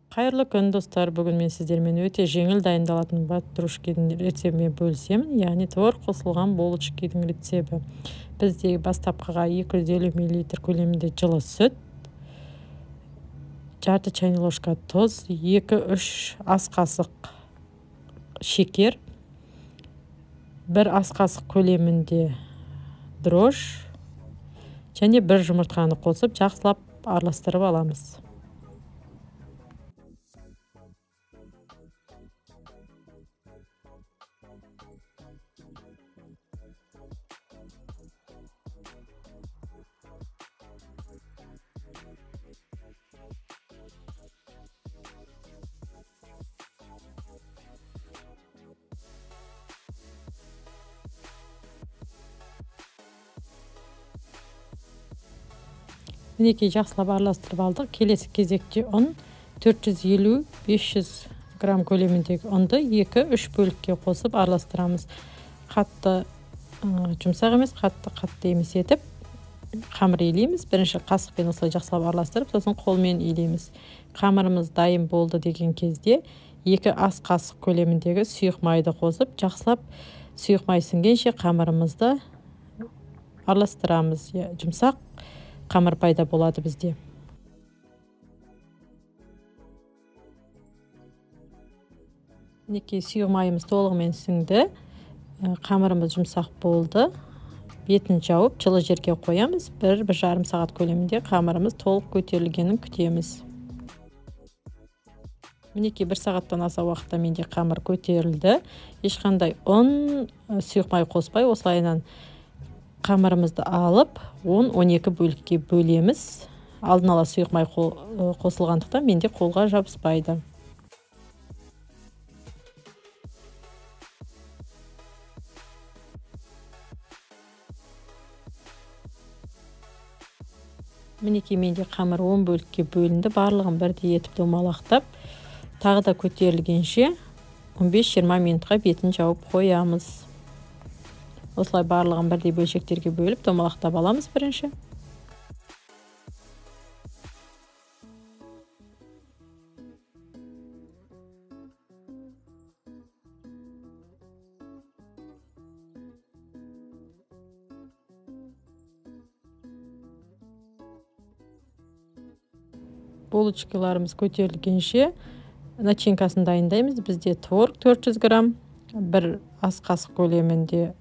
Қайырлы күн, достар! Бүгін мен сіздермен өте жеңіл дайындалатын ватрушкидің рецебімен бөлісемін, яғни творог қосылған булочкидің рецебі. Бізде бастапқыға 250 мл көлемінде жылы сүт, жарты чайный ложка тұз, 2-3 ас қасық шекер, 1 ас қасық көлемінде дрожж және 1 жұмыртқаны қосып жақсылап араластырып аламыз. Мінекей, жақсылап араластырып алдық. Келесі кезекте ұн 450-500 грамм көлеміндегі ұнды 2-3 бөлікке қосып араластырамыз. Қатты жұмсақ емес, қатты қатты емес етіп қамыр илейміз. Бірінші қасықпен осылай жақсылап араластырып, сосын қолмен илейміз. Қамырымыз дайын болды деген кезде 2 ас қасық көлеміндегі сұйық майды қосып, жақсылап сұйық май сіңгенше қамырымызды араластырамыз. Жұмсақ қамыр пайда болады бізде. Мінекей, сұйық майымыз толығымен сіңді, қамырымыз жұмсақ болды. Бетін жауып, жылы жерге қоямыз. 1-1,5 сағат көлемінде қамырымыз толық көтерілгенін күтеміз. Мінекей, 1 сағаттан аса уақытта менде қамыр көтерілді. Ешқандай ұн, сұйық май қоспай, осылайынан қамырымызды алып 10-12 бөлікке бөлеміз. Алдын ала сұйық май қосылғандықтан менде қолға жабыспайды. Мінекей, менде қамыр 10 бөлікке бөлінді. Барлығын бірдей етіп домалақтап, тағы да көтерілгенше 15-20 минутқа бетін жауып қоямыз. Осылай барлығын бірдей бөлшектерге бөліп домалақтап аламыз бірінші. Булочкаларымыз көтерілгенше начинкасын дайындаймыз. Бізде творог 400 грамм, 1 ас қасық көлемінде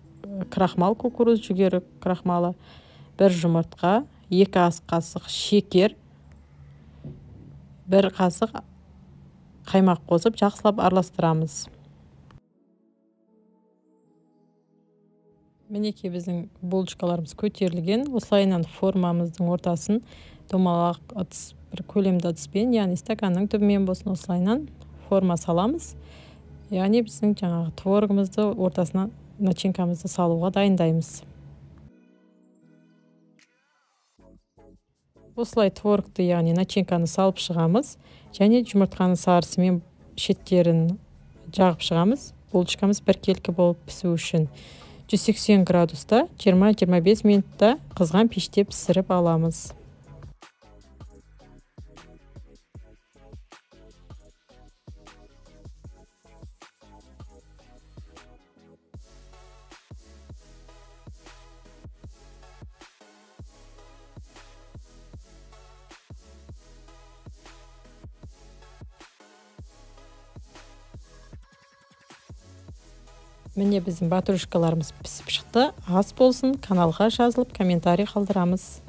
крахмал, кукуруз жүгері крахмалы, 1 жұмыртқа, 2 ас қасық шекер, 1 қасық қаймақ қосып жақсылап араластырамыз. Мінекей, біздің булочкаларымыз көтерілген. Осылайынан формамыздың ортасын домалақ ыдыс, бір көлемді ыдыспен, яғни стаканның түбімен болсын, осылайынан форма саламыз. Яғни біздің жаңағы творогымызды ортасына начинкамызды салуға дайындаймыз. Осылай творогты, яғни начинканы салып шығамыз және жұмыртқаның сарысымен шеттерін жағып шығамыз. Булочкамыз біркелкі болып пісу үшін 180 градуста 20-25 минутта қызған пеште пісіріп аламыз. Міне, біздің ватрушкаларымыз пісіп шықты. Ас болсын, каналға жазылып, комментарий қалдырамыз.